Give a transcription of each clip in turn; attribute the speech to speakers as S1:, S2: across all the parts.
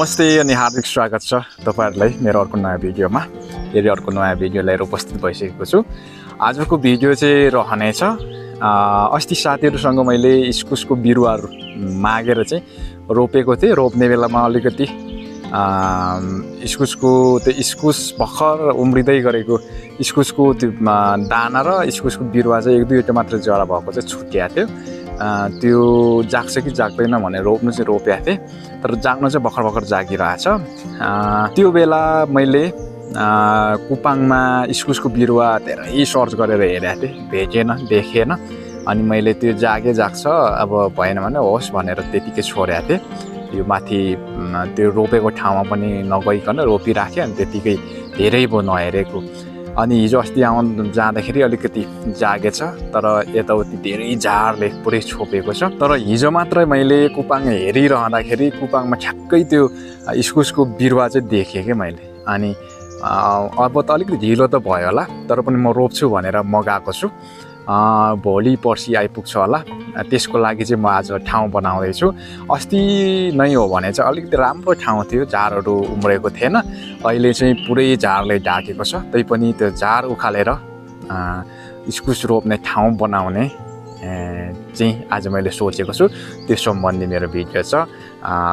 S1: नमस्ते अनि हार्दिक स्वागत छ तपाईहरुलाई मेरो अर्को नयाँ भिडियोमा। फेरि अर्को नयाँ भिडियो लिएर उपस्थित भइसकेको छु। आजको भिडियो चाहिँ रहनेछ अस्ति साथीहरुसँग मैले इस्कुसको बिरुवाहरु मागेर चाहिँ रोपेको थिएँ। रोप्ने बेलामा अलिकति इस्कुसको त्यो इस्कुस भर्खर उम्रिदै गरेको इस्कुसको त्यो दाना र इस्कुसको बिरुवा चाहिँ एक दुईवटा मात्र जरा भएको चाहिँ छुट्याएको थियो। त्यो जाग्छ कि जाग्दैन भनेर रोप्नु चाहिँ रोपेको थिएँ, तर जाग्न चाहिँ भर्खर भर्खर जागिरहेछ। त्यो बेला मैले कुपाङमा इस्कुसको बिरुवा धेरै सर्च गरेर हेरेको थिएँ, भेटेन, देखेन। अनि मैले त्यो जाग्छ अब भएन भने होस् भनेर त्यतिकै छोडेको थिएँ। यो माथि त्यो रोपेको ठाउँमा पनि नगइकन रोपिराखेँ अनि त्यतिकै धेरै भयो नहेरेको। अनि हिजो अस्ति जाँदाखेरि अलिकति जागेछ, तर यताउति धेरै झारले पुरै छोपेको छ। तर हिजो मात्र मैले कुपाङ हेरिरहँदाखेरि कुपाङमा ठ्याक्कै त्यो इस्कुसको बिरुवा चाहिँ देखेँ कि मैले। अनि अब त अलिकति ढिलो त भयो होला, तर पनि म रोप्छु भनेर मगाएको छु। भोलि पर्सि आइपुग्छ होला। त्यसको लागि चाहिँ म आज ठाउँ बनाउँदैछु। अस्ति नै हो भने चाहिँ अलिकति राम्रो ठाउँ थियो, झारहरू उम्रेको थिएन। अहिले चाहिँ पुरै झारले ढाकेको छ। तैपनि त्यो झार उखालेर इस्कुस रोप्ने ठाउँ बनाउने चाहिँ आज मैले सोचेको छु। त्यस सम्बन्धी मेरो भिडियो छ।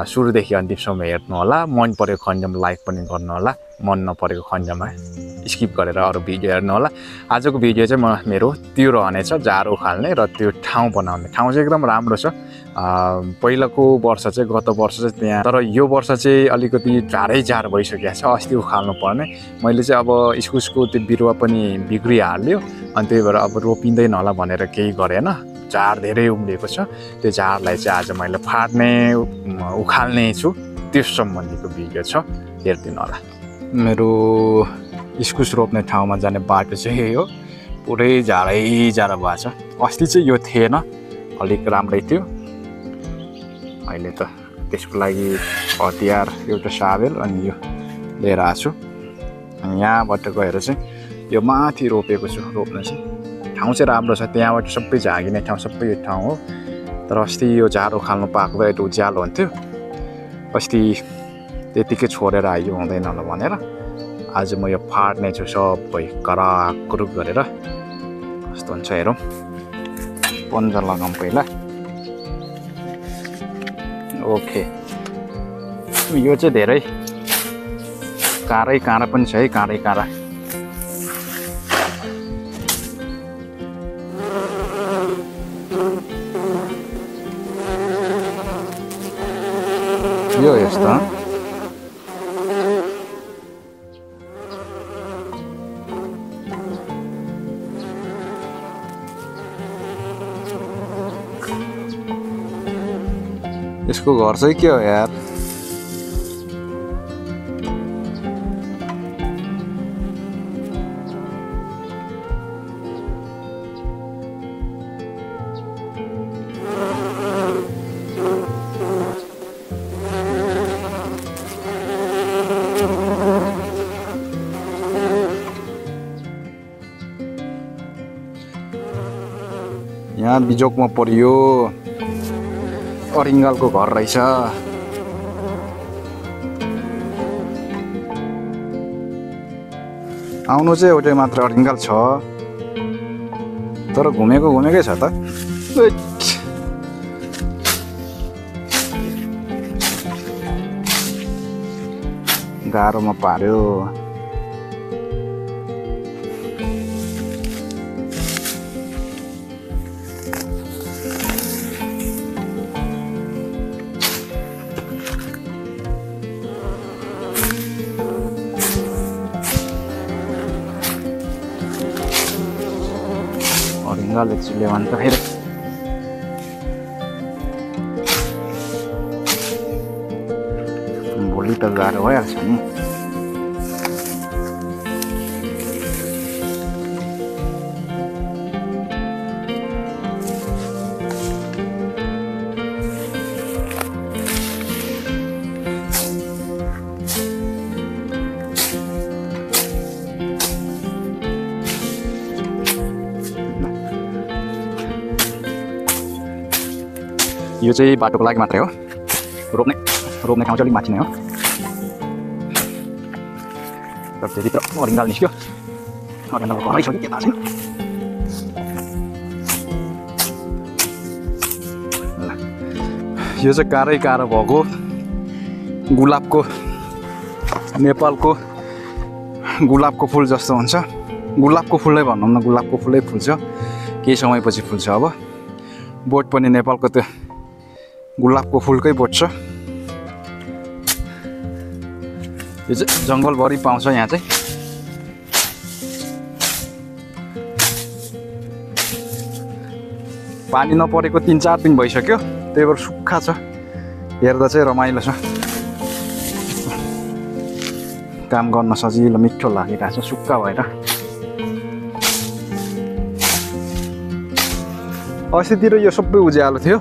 S1: सुरुदेखि अन्तिमसम्म हेर्नु होला। मन परेको खण्डमा लाइक पनि गर्नु होला, मन नपरेको खण्डमा स्किप गरेर अरू भिडियो हेर्नु होला। आजको भिडियो चाहिँ मेरो त्यो रहनेछ, झार उखाल्ने र त्यो ठाउँ बनाउने। ठाउँ चाहिँ एकदम राम्रो छ। पहिलाको वर्ष चाहिँ गत वर्ष चाहिँ त्यहाँ, तर यो वर्ष चाहिँ अलिकति झारै झार भइसकेको छ। अस्ति उखाल्नु पर्ने मैले चाहिँ अब इस्कुसको त्यो बिरुवा पनि बिग्रिहाल्यो, अनि त्यही भएर अब रोपिँदैन होला भनेर केही गरेन। झार धेरै उम्रिएको छ। त्यो झारलाई चाहिँ आज मैले फाट्ने उखाल्ने छु। त्यस सम्बन्धीको भिडियो छ, हेरिदिनु होला। मेरो इस्कुस रोप्ने ठाउँमा जाने बाटो चाहिँ यही हो। पुरै झारै झार भएको छ। अस्ति चाहिँ यो थिएन, अलिक राम्रै थियो। अहिले त त्यसको लागि हतियार एउटा साबेल अनि यो लिएर आएको छु। अनि यहाँबाट गएर चाहिँ यो माथि रोपेको छु। रोप्न चाहिँ ठाउँ चाहिँ राम्रो छ, त्यहाँबाट सबै झागिने ठाउँ सबै यो ठाउँ हो। तर अस्ति यो झार उखाल्नु पाएको भए उज्यालो हुन्थ्यो। अस्ति त्यतिकै छोडेर आयो, हुँदैन होला भनेर आज म यो फाट्ने छु सबै कराकरुक गरेर। कस्तो हुन्छ हेरौँ। पन्जा लगाऊँ पहिला। ओके, यो चाहिँ धेरै काँडा पनि छ है, काँडा। यो यस्तो यसको घर चाहिँ के हो यार? यहाँ बिजोकमा परियो। अरिङ्गालको घर रहेछ। आउनु चाहिँ एउटै मात्र अरिङ्गाल छ, तर घुमेकै छ त। गाह्रोमा पार्यो। ले भन्छ फेरि भोलि त गाह्रो भइहाल्छ नि। यो चाहिँ बाटोको लागि मात्रै हो। रोप्ने ठाउँ चाहिँ अलिक माथि नै हो। तर त्यतितिर अरिङ्गाल निस्क्यो अरिङ्गाल घरै छ कि के थाहा छैन यो चाहिँ कारै कारो भएको गुलाबको नेपालको गुलाबको फुल जस्तो हुन्छ गुलाबको फुलै भनौँ न गुलाबको फुलै फुल्छ केही समयपछि फुल्छ अब बोट पनि नेपालको त्यो गुलाबको फुलकै बोट छ यो चाहिँ जङ्गलभरि पाउँछ यहाँ चाहिँ पानी नपरेको 3-4 दिन भइसक्यो त्यही भएर सुक्खा छ हेर्दा चाहिँ रमाइलो छ काम गर्न सजिलो मिठो लागिरहेछ सुक्खा भएर अस्तितिर यो सबै उज्यालो थियो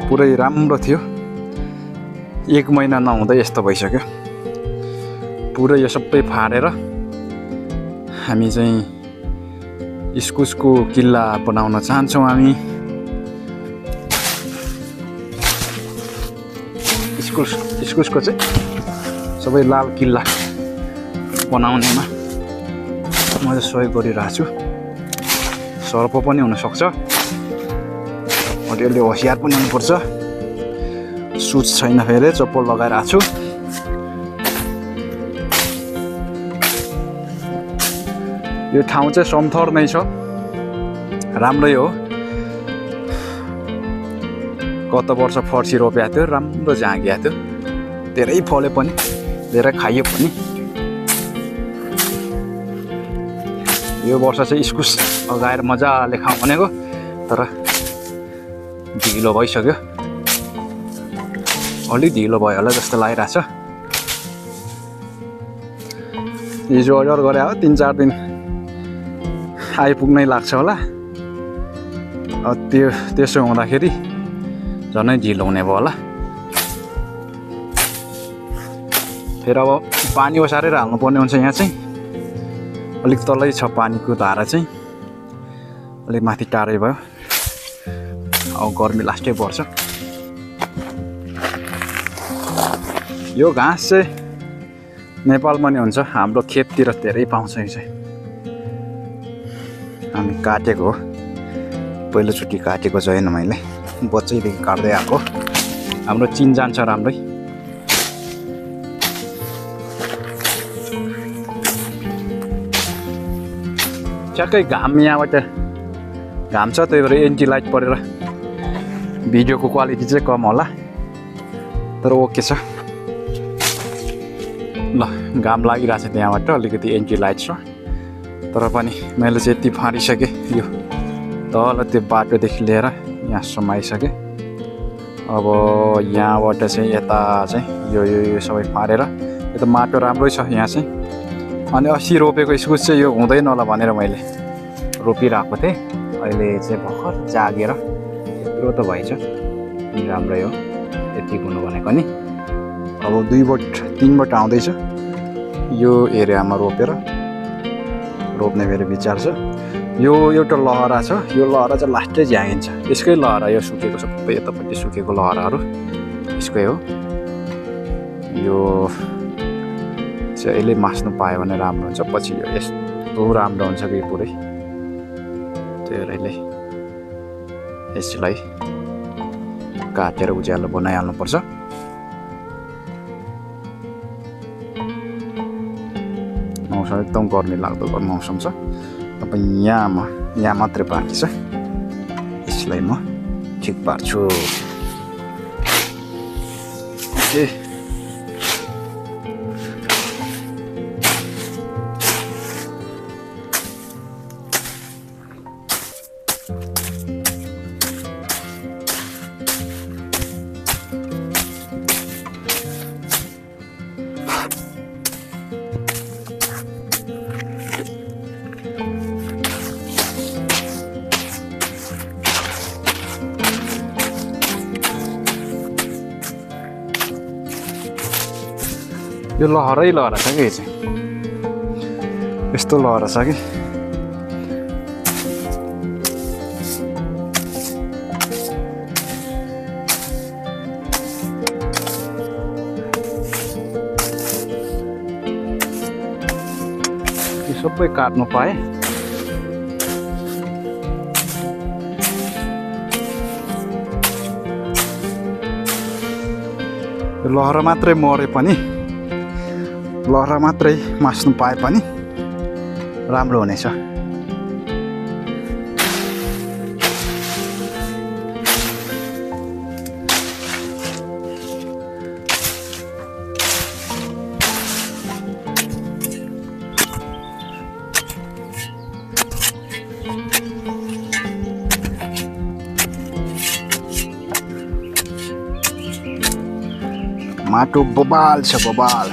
S1: पुरै राम्रो थियो 1 महिना नहुँदै यस्तो भइसक्यो पुरै यो सबै फाडेर हामी चाहिँ इस्कुसको किल्ला बनाउन चाहन्छौँ हामी इस्कुसको चाहिँ सबै लाल किल्ला बनाउनेमा म चाहिँ सहयोग गरिरहेको छु सर्प पनि हुनसक्छ अलिअलि होसियार पनि हुनुपर्छ सुज छैन फेरि चप्पल लगाइरहेको छु यो ठाउँ चाहिँ समथर नै छ राम्रै हो गत वर्ष फर्सी रोपेको थियो राम्रो झाँगिएको थियो धेरै फल्यो पनि धेरै खाइयो पनि यो वर्ष चाहिँ इस्कुस लगाएर मजाले खाउँ भनेको तर ढिलो भइसक्यो अलि ढिलो भयो होला जस्तो लागिरहेछ हिजो अर्डर गरे हो 3-4 दिन आइपुग्नै लाग्छ होला त्यसो हुँदाखेरि झनै ढिलो हुने भयो होला फेरि अब पानी ओसारेर हाल्नुपर्ने हुन्छ यहाँ चाहिँ अलिक तलै छ पानीको धारा चाहिँ अलिक माथि टाढै भयो अब गर्मी लास्टै पर्छ यो घाँस चाहिँ नेपालमा नि हुन्छ हाम्रो खेततिर धेरै पाउँछ यो चाहिँ हामी काटेको हो पहिलोचोटि काटेको छैन मैले बच्चैदेखि काट्दै आएको हाम्रो चिन जान्छ राम्रै ठ्याक्कै घाम यहाँबाट घाम छ त्यही भएर एन्टी लाइट परेर भिडियोको क्वालिटी चाहिँ कम होला तर ओके छ ल घाम लागिरहेको छ त्यहाँबाट अलिकति एन्टी लाइट छ तर पनि मैले चाहिँ यति फाँडिसकेँ यो तल त्यो बाटोदेखि लिएर यहाँसम्म आइसकेँ अब यहाँबाट चाहिँ यता चाहिँ यो सबै फाँडेर यो त माटो राम्रै छ यहाँ चाहिँ अनि अस्ति रोपेको इस्कुस चाहिँ यो हुँदैन होला भनेर मैले रोपिरहेको थिएँ अहिले चाहिँ भर्खर जागेर यत्रो त भएछ राम्रै हो यति हुनु भनेको नि अब 2 बोट 3 बोट आउँदैछ यो एरियामा रोप्ने मेरो विचार छ यो एउटा लहरा छ यो लहरा चाहिँ लास्टै झ्यागिन्छ यसकै लहरा यो सुकेको सबै यतापट्टि सुकेको लहराहरू यसकै हो यो चाहिँ यसले मास्नु पायो भने राम्रो हुन्छ पछि यो यस्तो राम्रो हुन्छ कि पुरै त्यसैले यसलाई काटेर उज्यालो बनाइहाल्नुपर्छ मौसम एकदम गर्मी लाग्दो मौसम छ अब यहाँ मात्रै बाँकी छ यसलाई म ठिक पार्छु ओके यो लहरै लहरा छ कि यो चाहिँ यस्तो लहरा छ कि सबै काट्नु पाएँ। लहरा मात्रै मरे पनि, लहरा मात्रै मास्नु पाए पनि राम्रो हुनेछ। माटो बबाल छ बबाल।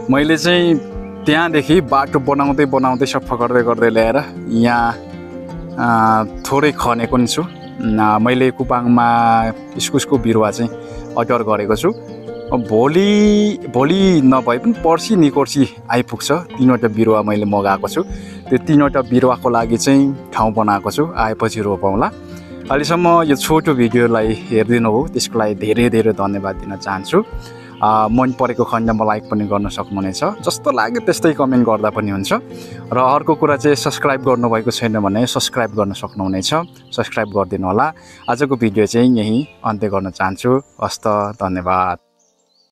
S1: मैले चाहिँ त्यहाँदेखि बाटो बनाउँदै बनाउँदै सफा गर्दै गर्दै ल्याएर यहाँ थोरै खनेको नि छु। मैले कुपाङमा इस्कुसको बिरुवा चाहिँ अर्डर गरेको छु। भोलि नभए पनि पर्सि निकोर्सि आइपुग्छ। 3वटा बिरुवा मैले मगाएको छु। त्यो 3वटा बिरुवाको लागि चाहिँ ठाउँ बनाएको छु, आएपछि रोपौँला। अहिलेसम्म यो छोटो भिडियोलाई हेरिदिनु हो, त्यसको लागि धेरै धेरै धन्यवाद दिन चाहन्छु। मन परेको खण्डमा लाइक पनि गर्न सक्नुहुनेछ, जस्तो लाग्यो त्यस्तै कमेन्ट गर्दा पनि हुन्छ। र अर्को कुरा चाहिँ सब्सक्राइब गर्नुभएको छैन भने सब्सक्राइब गर्न सक्नुहुनेछ, सब्सक्राइब गरिदिनु होला। आजको भिडियो चाहिँ यहीँ अन्त्य गर्न चाहन्छु। हस्त, धन्यवाद।